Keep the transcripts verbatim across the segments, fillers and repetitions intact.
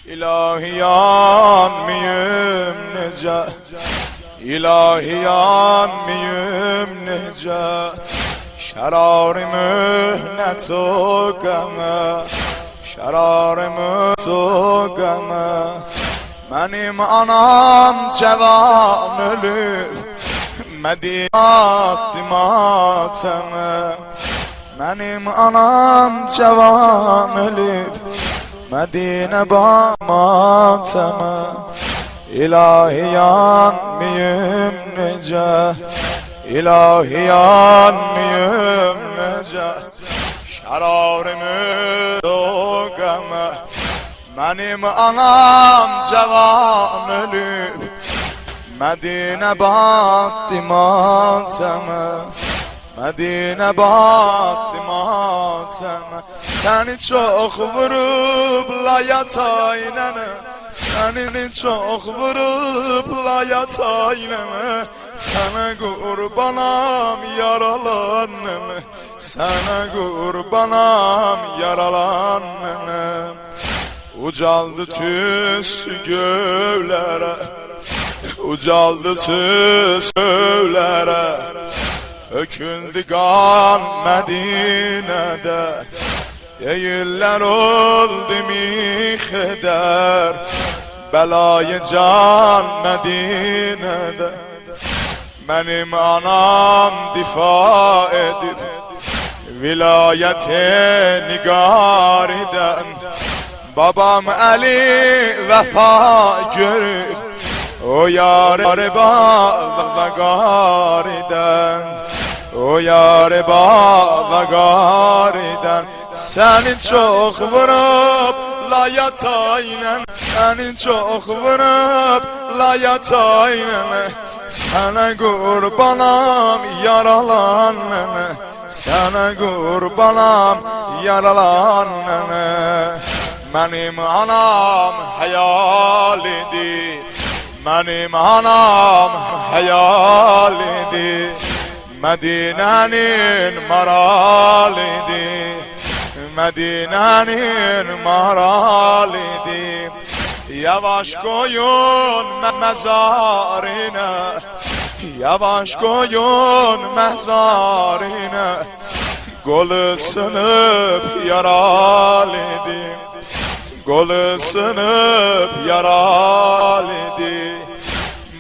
الهی یانماییم نئجه، الهی یانماییم نئجه، شرار محنت و غمه، شرار محنت و غمه. منیم آنام جوان اؤلوب، مدینه باتدی ماتمه. منیم آنام جوان اؤلوب، مدینه باتدی ماتمه. الهی یانماییم نئجه، الهی یانماییم نئجه، شرار محنت و غمه. منیم آنام جوان اؤلوب، مدینه باتدی ماتمه، مدینه باتدی ماتمه. سنی چوخ ووروبلار یاتاق ننه، سنی چوخ ووروبلار یاتاق ننه، سنه قوربانام یارالان ننه، سنه قوربانام یارالان ننه. اوجالدی توسو گؤیلره، اوجالدی توسو گؤیلره، تؤکولدو قان مدینه‌ده. دئییرلر اولدو میخدر، بلای جان مدینه‌ده. منیم آنام دفاع ائدیب ولایت نگاریدن. بابام علی وفا گؤروب او یار باوقاریدن، او یار باوقاریدن. سنی چوخ ووروبلار یاتاق ننه، سنی چوخ ووروبلار یاتاق ننه، سنه قوربانام یارالان ننه، سنه قوربانام یارالان ننه. منیم آنام حیال ایدی، منیم آنام حیال ایدی، مدینه‌نین مارال ایدی، مدینه‌نین مارال ایدی. یاواش قویون م-، مزارینه، یاواش قویون مزارینه، قولو سینیب یارال ایدی، قولو سینیب یارال ایدی.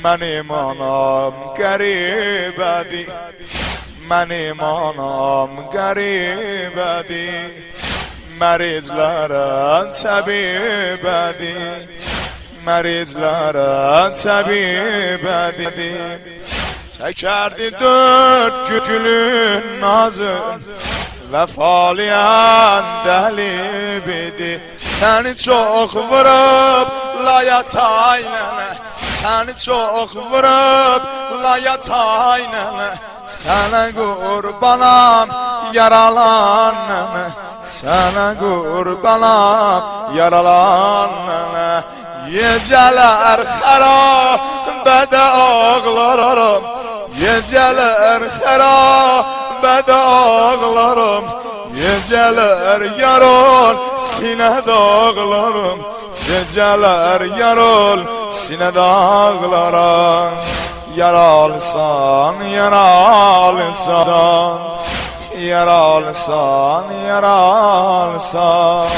منیم آنام غریبه‌دیر، منیم آنام غریبه‌دیر، مریضلره طبیبه‌دیر، مریضلره طبیبه‌دیر. چکردی دؤرد گو-، گولون نازین، وفالی عندلیب ایدی. سنی چوخ ووروبلار یاتاق ننه، سنی چوخ ووروبلار یاتاق ننه، سنه قوربانام یارالان ننه، سنه قوربانام یارالان ننه. گئجه‌لر خرابه‌ده آغلارام، گئجه‌لر خرابه‌ده آغلارام، گئجه‌لر یاران سینه‌ده آغلارام، گئجه‌لر یاران سینه‌ده آغلارام. یارالیسان، یارالیسان، یارالیسان، یارالیسان.